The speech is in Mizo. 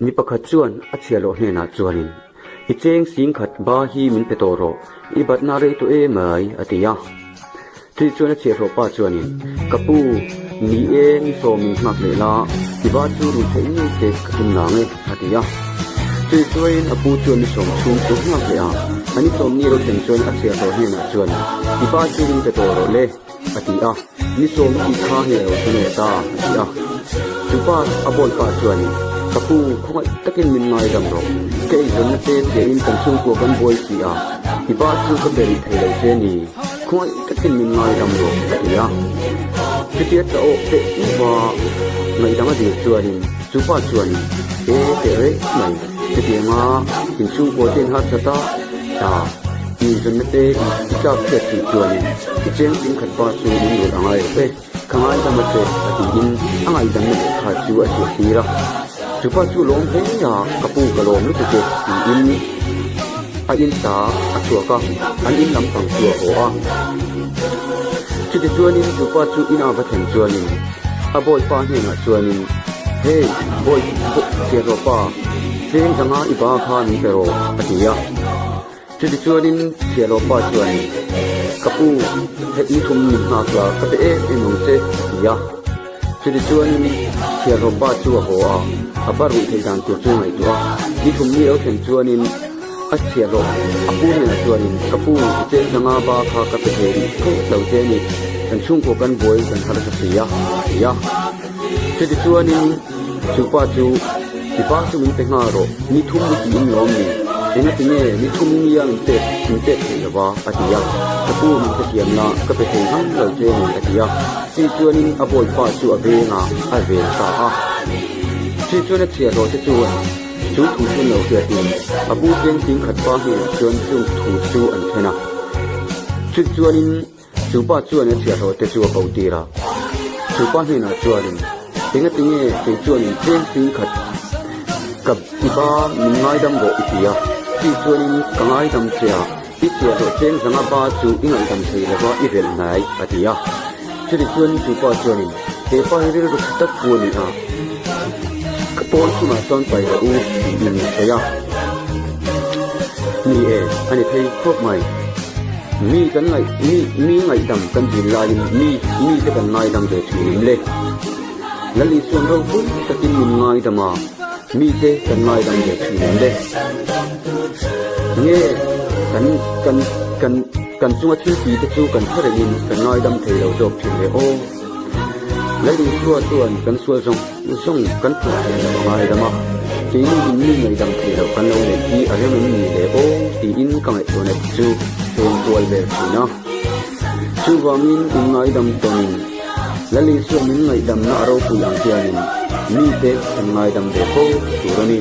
Mi pakhat chuan a chhiahhlawh hnenah chuanin, I cheng sing khat ba hi min pe tawh rawh, i batna rei tawh em ai, a ti a. Chutih chuan a chhiahhlawh pa chuanin, Ka pu, ni e, ni sawmin nghak leh la, i ba chu rui theih ngei che ka tum nang e, a ti a. Chutih chuain a pu chuan ni sawm chhung chu nghak leh a, a ni sawm ni ro thleng chuan a chhiahhlawh hnenah chuan, I ba chu min pe tawh rawh le, a ti a. Ni sawm tih kha hei a lo thleng leh ta, a ti a. Chu pa, a bawi pa chuanin, Ka pu, khawngaih takin min ngaidam rawh. Ka eizawnna te chiahin kan chhungkua kan buai si a, i ba chu ka be rih thei lo che ni. Khawngaih takin min ngaidam rawh, a ti a. Chutia tla awh teh uva ngaihdang a dil chuanin chu pa chuanin, E teh reng mai, chutianga inchhungkua te in harsat a, ta, inzawnna te i tlak chhiat si chuanin i cheng tingkhat pa chu min rulh a ngai lo ve, ka ngaidam a che, a tiin a ngaihdamna lehkha chu a ziah tir a. Chu pa chu lawm hle a, ka pu ka lawm lutuk e, tiin a in ta a chhuak a, an in lampang chu a haw a. Chutichuanin chu pa chu ina va thlen chuanin a bawipa hnenah chuanin, Hey, bawi, chhiahhlawh pa, tleng zanga i ba kha min pe rawh, a ti a. Chutichuanin chhiahhlawh pa chuan, Ka pu, hei ni thum min nghak la, ka pe em em ang che, a ti a. Chutichuanin chhiahhlawh pa chu a haw a, a ba ruih theih dan tur chu a ngaihtuah a. Ni thum ni lo thlen chuanin a chhiahhlawh a pu hnenah chuanin, Ka pu, i cheng zanga ba kha ka pe thei rih tho lo che a ni, kan chhungkua kan buai kan harsa si a, a ti a. Chutichuanin chu pa chu, I pa chu min pe nghal rawh, ni thum i tiin lawm ni? Engati nge ni thum nia min pek min pek theih lo va? a ti a. Ka pu min hrethiam la, ka pe thei nghal lo che ni, a ti a. Chutichuanin a bawipa chu a veng a, a vel ta a. Chutichuan a chhiahhlawh te chuan chu thu chu an lo hriatin a pu cheng singkhat pa hnenah chuan chung thu chu an thlen a. Chutichuanin Chu pa chuan a chhiahhlawh te chu a ko tir a, chu pa hnenah chuanin, Engati nge kei chuanin tlem sing khat ka i ba min ngaidam rawh i ti a, chi chuanin ka ngaidam che a, i chhiahhlawh tlem zanga ba chu i ngaihdam thei lova i velh hnai, a ti a. Chutichuan chu pa chuanin, He pa hi rilru tha tak pu a ni a, ka pawn chungah chuan pai rawh u, tiin a sawi a. Ni e, a ni thei khawp mai. Mi kan ngaih, mi, mi ngaihdam kan dil laiin mi, mite kan ngaidam ve thin em le? Lal Isuan ropui takin min ngaidam a, mite kan ngaidam ve thin em le? Nge kan, kan, kan, kan chunga thil ti te chu kan hre rengin kan ngaidam thei lo zawk thin le aw? Lal Isua chuan kan sual zawng zawng kan phuah thei lo a ngaidam a, keini in mi ngaihdam thei loh kan lo neih hi a rem em ni le aw tiin ka ngaihtuahna te chu heng kual vel thin a. Chuvangin in ngaidam tawnin Lal Isua min ngaihdamna a ropui ang hianin mite kan ngaidam ve fo tur a ni.